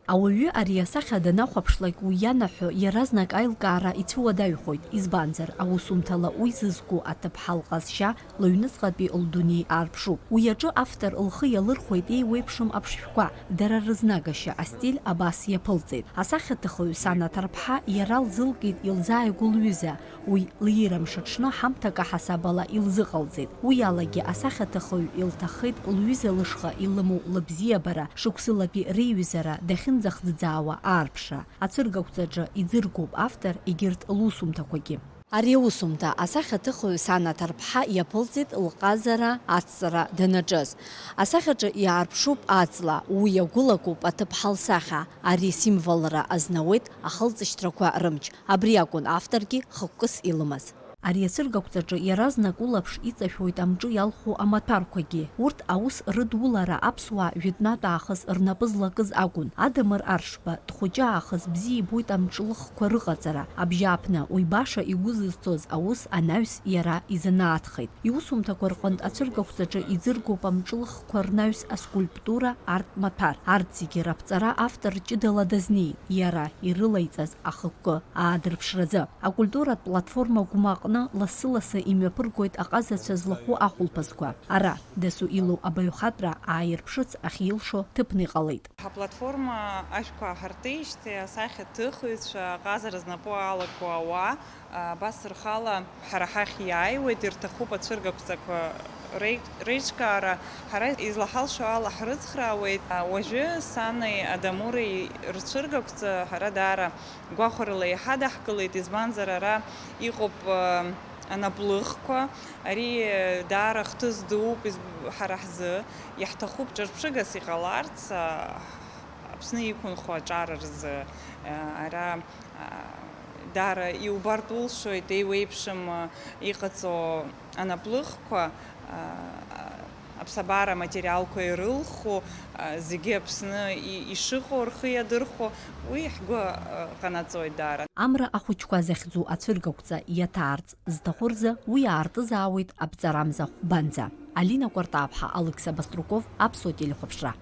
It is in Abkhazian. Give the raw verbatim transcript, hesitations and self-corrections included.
Ауаҩы ари асахьа данахәаԥшлак, уи ианаҳәо иаразнак аилкаара ицәуадаҩхоит, избанзар, аусумҭала уи зызку аҭыԥҳа лҟазшьа лыҩныҵҟатәи лдунеи аарԥшуп. Уи аҿы автор лхы иалырхәеит еиуеиԥшым аԥшшәқәа, дара рызнагашьа астиль абас иаԥылҵеит. Асахьаҭыхҩы санаҭарԥҳа иара лзылкит илзааигәоу лҩыза, уи лиира мшаҽны ҳамҭак аҳасабала илзыҟалҵеит. Уи алагьы асахьаҭыхҩы илҭаххеит лҩыза лышҟа илымоу лыбзиабара, шықәсылатәи реиҩызара дахьынӡахӡыӡаауа аарԥшра. Ацәыргақәҵаҿы иӡыргоуп автор егьырҭ лусумҭақәагьы. Ари аусумҭа асахьаҭыхҩы санаҭарԥҳа иаԥылҵеит лҟазара аҵҵара данаҿыз. Асахьаҿы иаарԥшуп аҵла, уи иагәылакуп аҭыԥҳа лсахьа, ари символра азнауеит ахылҵышьҭрақәа рымч. Абри акәын авторгьы хықәкыс илымаз. Ари ацәыргақәҵаҿы иаразнак улаԥш иҵашәоит амҿы иалху амаҭәарқәагьы. Урҭ аус рыдулара аԥсуаа жәытәнатә аахыс рнапы злакыз акәын. Адамыр Аршба дхәыҷы аахыс бзиа ибоит амҿлыхқәа рыҟаҵара. Абжьааԥны уи баша игәы зызҭоз аус анаҩс иара изанааҭхеит. Иусумҭақәа рҟынтә ацәыргақәҵаҿы иӡыргоуп амҿлыхқәа рнаҩс аскульптура, арҭ маҭәар. Арҭ зегьы раԥҵара автор ҷыдала дазнеит, иара ирылаиҵаз ахықәкы аадырԥшразы. Акультуратә платформа Гәмаҟны лассы-лассы имҩаԥыргоит аҟазацәа злахәу ахәылԥазқәа. Ара, дасу илоу абаҩхатәра ааирԥшырц ахьилшо ҭыԥны иҟалеит. Ҳаплатформа ашәқәа аҳартижьҭеи асахьаҭыхҩцәа, аҟазара знапы алаку ауаа, абас рхала ҳара ҳахь иааиуеит, ирҭахуп ацәыргақәҵақәа реи-, реиҿкаара. Ҳара излаҳалшо ала ҳрыцхраауеит. Уажәы Сани Адамури рцәыргақәҵа ҳара даара гәахәарыла иҳадаҳкылеит, избанзар, ара иҟоуп, э, анаплыхқәа, ари, э, даара хҭыс дууп, изб-, ҳара ҳзы. Иаҳҭахуп ҿырԥшыгас иҟаларц, а, Аԥсны иқәынхо аҿар рзы, э, ара, а, даара иубартә улшоит, еиуеиԥшым, э, иҟаҵоу анаплыхқәа, а, аԥсабара аматериалқәа ирылху, а, зегьы Аԥсны и-, ишыҟоу рхы иадырхәо, уи ҳгәы, а, ҟанаҵоит даара. Амра ахәыҷқәа захьӡу ацәыргақәҵа иаҭаарц зҭаху рзы уи аартызаауеит абҵарамза хәбанӡа. Алина Кәартаԥҳа, Алықьса Баструков, Аԥсуа телехәаԥшра.